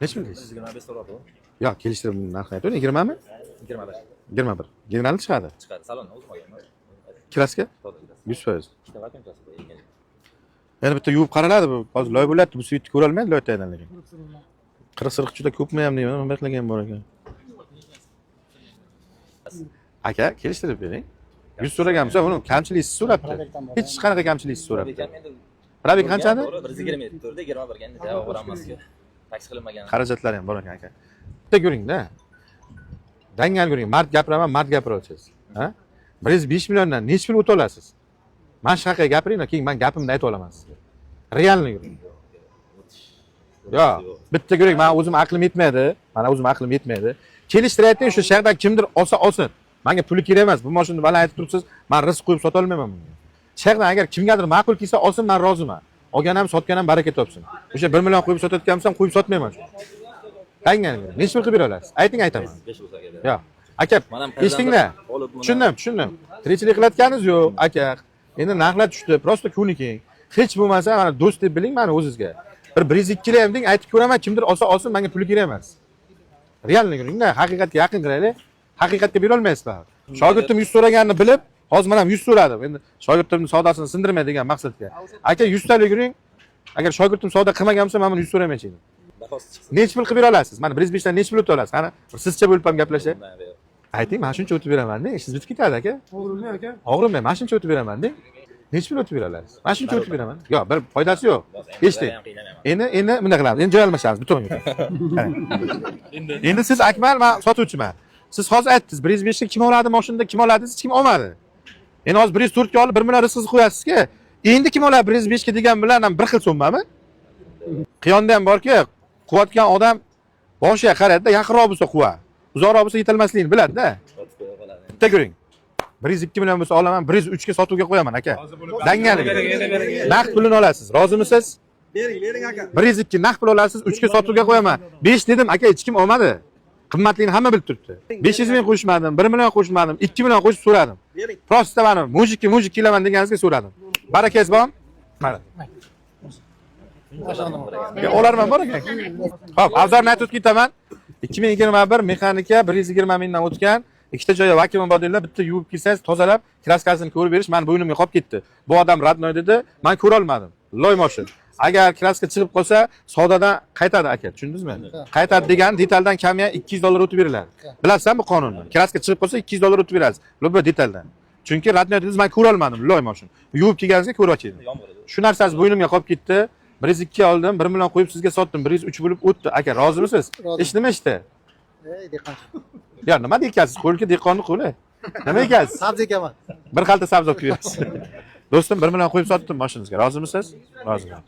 Nechi pul deysiz? 125 so'radi. Yo'q, kelishtirib narxini aytavering. 20 mi? 21. 21. Generalni chiqadi. Chiqadi. Salondan o'zim olganman. Краска? Toza краска. 100%. Ikkita vakuum краска yengil. Yana bitta yuvib qaraladi bu. Hozir loy bo'lyapti, bu свет ni ko'rolmaydi loy tagidan lekin. Qirq sirq juda ko'pmi ham deyman, nima qilgan bor ekan. Aka, kelishtirib bering. 100 so'ragan bo'lsa, uni kamchiliksiz so'rabdi. Hech qanaqa kamchiliksiz so'rabdi. Пробег ham endi Пробег qanchani? To'g'ri, 127 to'g'ri, 21 ga endi javob berolmasku. Taksi qilinmagan. Xarajatlari ham bor ekan, aka. Bitta ko'ringda. Dangal ko'ring, mard gapiraman, mard gapiryapsiz. Ha? 105 milliondan nechi pul o'ta olasiz? Man shu haqida gapiring, keyin man gapimni ayta olaman sizga. Реальный ko'ring. Yo'q, bitta ko'ring, man o'zim aqlim yetmaydi. Mana o'zim aqlim yetmaydi. Kelishtirayotgan shu shahardan kimdir olsa olsin. Menga puli kerak emas. Bu mashinani baland aytib turibsiz, man rizq qo'yib sota olmayman bunga. Shahardan agar kimgadir ma'qul kelsa olsin, man roziman. Olgan ham, sotgan ham baraka topsin. O'sha 1 million qo'yib sotayotgan bo'lsam, qo'yib sotmayman. Dangal. Nechi pul qilib bera olasiz? Ayting, aytaman. 5 bo'lsa aka. Yo'q. Aka, Man ham eshitingda. olib buni- Tushundim, tushundim. Tirikchilik qilayotganingiz yo'q, aka. Endi narxlar tushdi, просто ko'niking. Hech bo'lmasa mana do'st deb biling mani o'zizga. Bir 102 ham deng, aytib ko'raman, kimdir olsa olsin, menga puli kerak emas. Реальный ko'ringda, haqiqatga yaqin qilaylik. Haqiqatga bera olmaysiz baribir. Shogirdim 100 so'raganini bilib, hozir men ham 100 so'radim. Endi shogirdimni savdosini sindirmay degan maqsadga. Aka, 100 talik yuring. Agar shogirdim savdo qilmagan bo'lsa, men buni 100 so'ramaychi edim. Bahosi chiqsin. Nechi pul qilib bera olasiz? Mana 105 dan nechi pul o'ta olasiz? Qani, bir sizcha bo'lib ham gaplashay. Undan beri. Ayting, mana shuncha o'tib beraman deng, ishingiz bitib ketadi, aka. Og'rimli aka. Og'rimay, mana shuncha o'tib beraman deng. Nechi pul o'tib bera olasiz? Mana shuncha o'tib beraman. Yo'q, bir foydasi yo'q. Eshiting. Ham qiynamayman. Endi bunday qilamiz. Endi joy almashamiz, bitta. Endi siz Akmal, men sotuvchiman. Siz hozir aytdingiz, 105 ga kim oladi mashinada, kim oladi desiz, kim olmadi. Endi hozir 104 ga olib 1 million rizqingizni qo'yasizki, endi kim oladi 105 ga degan bilan ham bir xil summami? Qiyonda ham borki, quvayotgan odam boshiga qaraydi-da, yaqinroq bo'lsa quva, uzoqroq bo'lsa yetolmasligini biladi-da. Sotib qo'ya qoladi. Bitta ko'ring. 102 million bo'lsa olaman, 103 ga sotuvga qo'yaman, aka. Dangaliga. Naqd pulini olasiz. Rozimisiz? Bering, bering aka. 102 naqd pul olasiz, 3 ga sotuvga qo'yaman. 5 dedim, aka, hech kim olmadi. Qimmatligini hamma bilib turibdi. 500 ming qo'shmadim, 1 million qo'shmadim, 2 million qo'shib so'radim. Bering. Просто mana мужик ka мужик kelaman deganingizga so'radim. Barakangiz bormi? Mana. Ya, olarman bor ekan. Xo'p, обзор ni aytib o'tib ketaman. 2021 mexanika 120 mingdan o'tgan. Ikkita joyi vakuum bor dedilar, bitta yuvib kelsangiz, tozalab, краска sini ko'rib berish mani bo'ynimga qolib ketdi. Bu odam родной dedi, men ko'ra olmadim. Loy moshin. Agar краска chiqib qolsa, savdodan qaytadi, aka, tushundingizmi? Qaytadi degani detaldan kami 200 dollar o'tib beriladi. Bilasizmi bu qonunni? Краска chiqib qolsa 200 dollar o'tib berasiz. Любой detaldan. Chunki родной dedingiz, men ko'ra olmadim, loy moshin. Yuvib kelganingizga ko'rib edim. Yomg'ir edi. Shu narsasi bo'ynimga qolib ketdi. 102 oldim, 1 million qo'yib sizga sotdim, 103 bo'lib o'tdi. Aka, rozimisiz? Roziman. Ish nima ishda? Ey, dehqonchilik. Ya nima deyapsiz? Qo'lga dehqonni qo'li. Nima ekansiz? Sabzi ekaman. Bir xalta sabzi olib kelasiz. Do'stim, 1 million qo'yib sotdim mashinangizga. Rozimisiz? Roziman.